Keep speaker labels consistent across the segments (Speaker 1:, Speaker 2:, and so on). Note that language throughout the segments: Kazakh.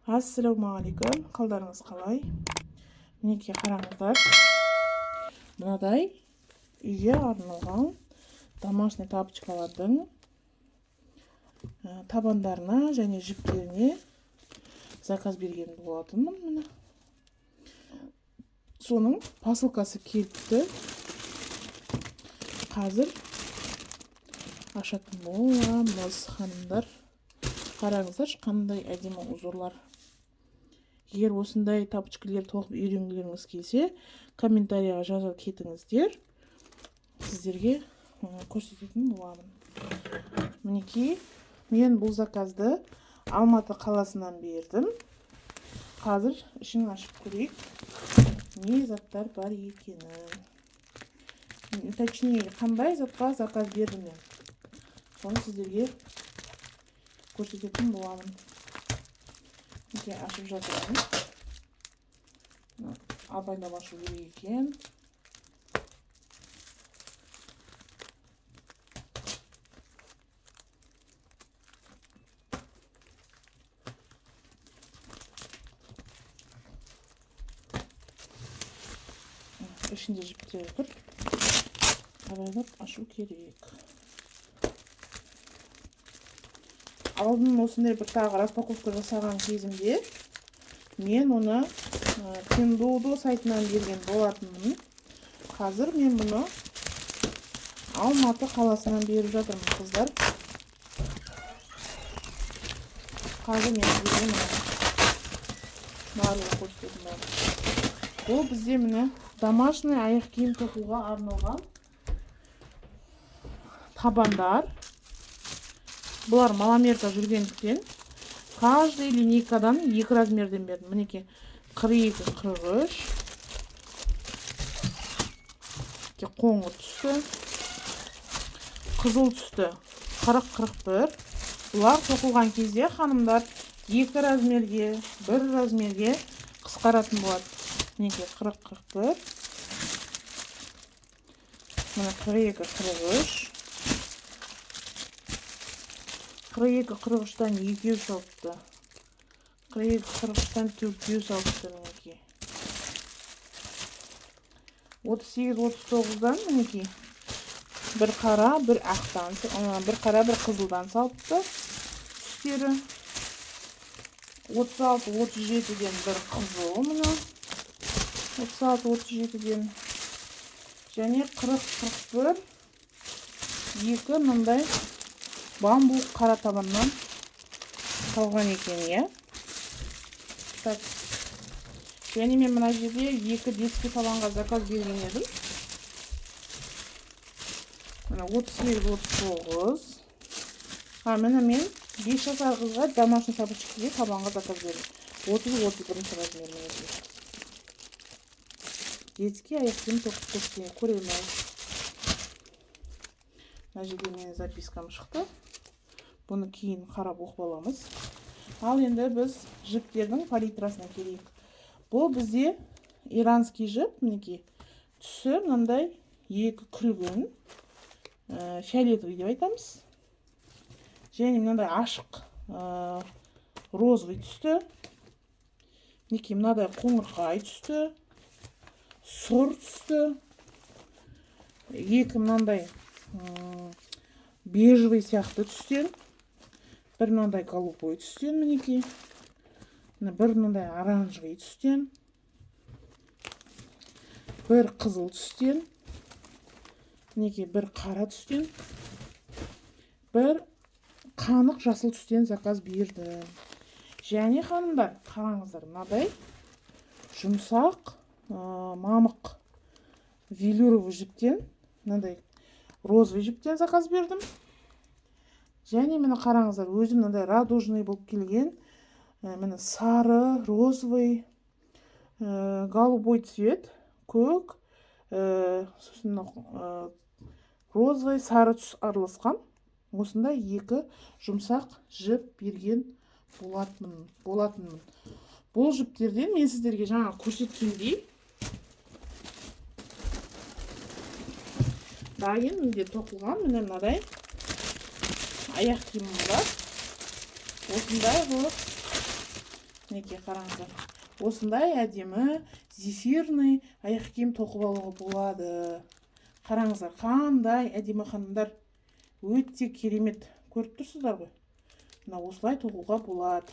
Speaker 1: Ассалаумағалейкум, қалдарыңыз қалай? Мінекей, қараңыздар, мынадай үйге арналған домашний тапочкалардың табандарына және жіптеріне заказ берген болатынмын. Міне, соның посылкасы келіпті. Қазір ашатын боламыз, ханымдар. Қараңыздаршы, қандай әдемі узорлар. Егер осындай тапочкалер тоқып үйренгілеріңіз келсе, комментарияға жаза кетіңіздер, сіздерге көрсететін боламын. Мінекей, мен бұл заказды Алматы қаласынан бердім. Қазір ішін ашып көрейік, не заттар бар екенін. Точнее, қандай затқа заказ бердім мен, соны сіздерге көрсететін боламын. Мінекей, ашып жатырмын. Абайлап ашу керек екен. Ішінде жіптер тұр, абайлап ашу керек. Алдын осындай бір тағы распаковка жасаған кезімде мен оны Пиндуодуо сайтынан берген болатынмын. Қазір мен бұны Алматы қаласынан беріп жатырмын, қыздар. Қазір мен сіздерге мына барлығын көрсететін боламын. Бұл бізде, міне, домашний аяқ киім тоқуға арналған табандар. Бұлар маломерка жүргендіктен каждый линейкадан екі размерден бердім. Мінекей, 42, 43, қоңыр түсті, қызыл түсті 40, 41. Бұлар тоқылған кезде, ханымдар, екі размерге, бір размерге қысқаратын болады. Мінекей, 40, 41, міне, 42, 43. 42, 43-тан екеу салыпты. 42, 43-тан төртеу салыпты. Мінекей, 38, 39-дан, мінекей, бір қара, бір ақтан, бір қара, бір қызылдан салыпты түстері. 36, 37-ден бір қызыл, мына 36, 37-ден және 40, 41 екі мындай бамбук қара табаннан салған екен, иә. Так, және мен мына жерде екі детский табанға заказ берген едім. Мына 38, 39. А, міне, мен 5 жасар қызға домашний тапочкаге табанға заказ бердім. 30, 31-размер. Мінекей, детский аяқ киім тоқып көрсетейін, көреміз. Мына жерде менің запискам шықты, бұны кейін қарап оқып аламыз. Ал енді біз жіптердің палитрасына келейік. Бұл бізде иранский жіп. Мінекей, түсі мынандай екі күлгін, фиолетовый деп айтамыз, және мынандай ашық розовый түсті, мінекей, мынадай қоңырқай түсті, сұр түсті, екі мынандай бежевый сияқты түстен, бір мынандай голубой түстен, мінекей, мына бір мынандай оранжевый түстен, бір қызыл түстен, мінекей, бір қара түстен, бір қанық жасыл түстен заказ бердім. Және, ханымдар, қараңыздар, мынадай жұмсақ мамық велюровый жіптен, мынандай розовый жіптен заказ бердім. Және, міне, қараңыздар, өзім мынандай радужный болып келген, міне, сары, розовый, голубой цвет, көк, сосын мынау розовый, сары түс араласқан осындай екі жұмсақ жіп берген болатынмын. Бұл жіптерден мен сіздерге жаңа көрсеткендей дайын, мінде тоқылған, міне, мынадай аяқ киімім бар. Осындай қылып, Мінекей, қараңыздар, осындай әдемі зефирный аяқ киім тоқып алуға болады. Қараңыздар, қандай әдемі, ханымдар, өте керемет, көріп тұрсыздар ғой. Мына осылай тоқуға болады.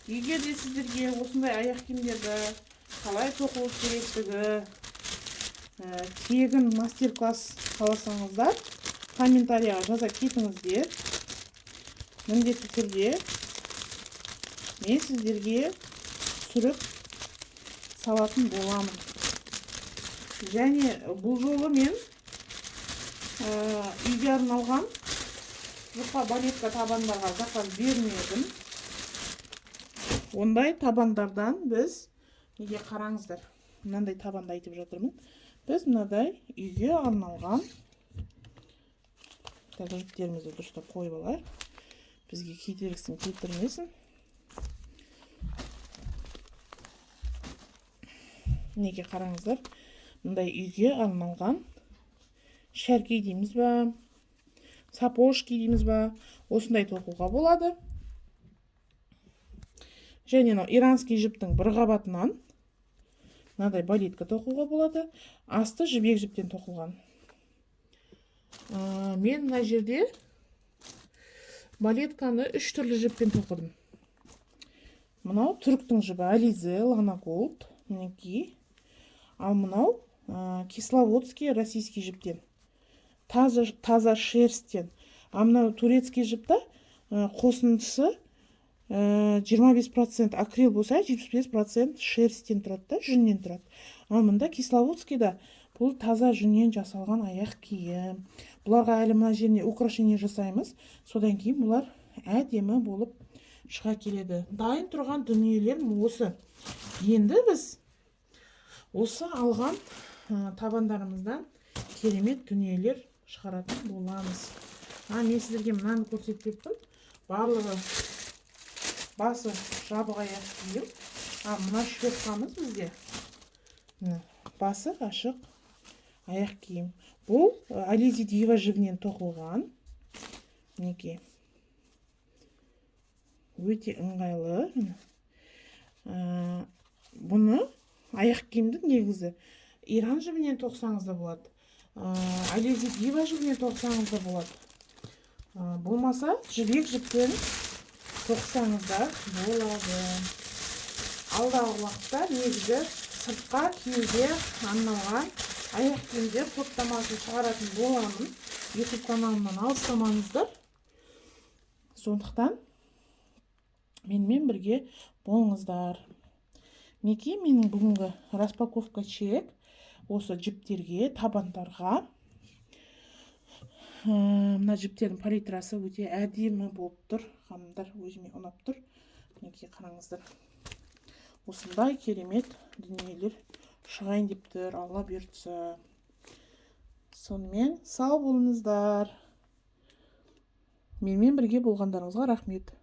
Speaker 1: Егер де сіздерге осындай аяқ киімдерді қалай тоқу керектігі тегін мастер-класс қаласаңыздар, комментарияға жаза кетіңіздер. Міндетті түрде мен сіздерге түсіріп салатын боламын. Және бұл жолы мен үйге арналған жұқа балетка табандарға заказ бермедім. Ондай табандардан біз, неге, қараңыздар, мынандай табанды айтып жатырмын. Біз мынадай үйге арналған, так, жіптерімізді дұрыстап қойып алайық, бізге кедергісін келтірмесін. Неге, қараңыздар, мындай үйге арналған шәркей дейміз ба, сапожки дейміз ба, осындай тоқуға болады. Және мынау иранский жіптің бір қабатынан мынадай балетка тоқуға болады. Асты жібек жіптен тоқылған. Мен мына жерде балетканы үш түрлі жіппен тоқыдым. Мынау түріктің жібі Ализе Лана Голд, мінекей. Ал мынау кисловодский российский жіптен, таза шерсттен. Ал мынау турецкий жіпті қосындысы 25% акрил болса, 75% шерсттен тұрады да, жүннен тұрады. Ал мында кисловодскийда бұл таза жүннен жасалған аяқ киім. Бұларға әлі мына жеріне украшение жасаймыз, содан кейін бұлар әдемі болып шыға келеді. Дайын тұрған дүниелерім осы. Енді біз осы алған табандарымыздан керемет дүниелер шығаратын боламыз. Мен сіздерге мынаны көрсетпеппін. Барлығы басы жабық аяқ киім. Мына шлепкамыз бізде, міне, басы ашық аяқ киім. Бұл Ализи Дива жібінен тоқылған. Мінекей, өте ыңғайлы. Міне. Бұны аяқ киімді негізі иран жібінен тоқсаңыз да болады, Ализи Дива жібінен тоқсаңыз да болады, болмаса жібек жіптен тоқсаңыз да болады. Алдағы уақытта негізі сыртқа киюге арналған аяқ киімдер топтамасын шығаратын боламын. YouTube каналымнан алыстамаңыздар, сондықтан менімен бірге болыңыздар. Мінекей, менің бүгінгі распаковка чек осы жіптерге, табандарға. Мына жіптердің палитрасы өте әдемі болып тұр, ханымдар, өзіме ұнап тұр. Мінекей, қараңыздар, осындай керемет дүниелер шығайын деп тұр, Алла бұйыртса. Сонымен, сау болыңыздар, менімен бірге болғандарыңызға рахмет.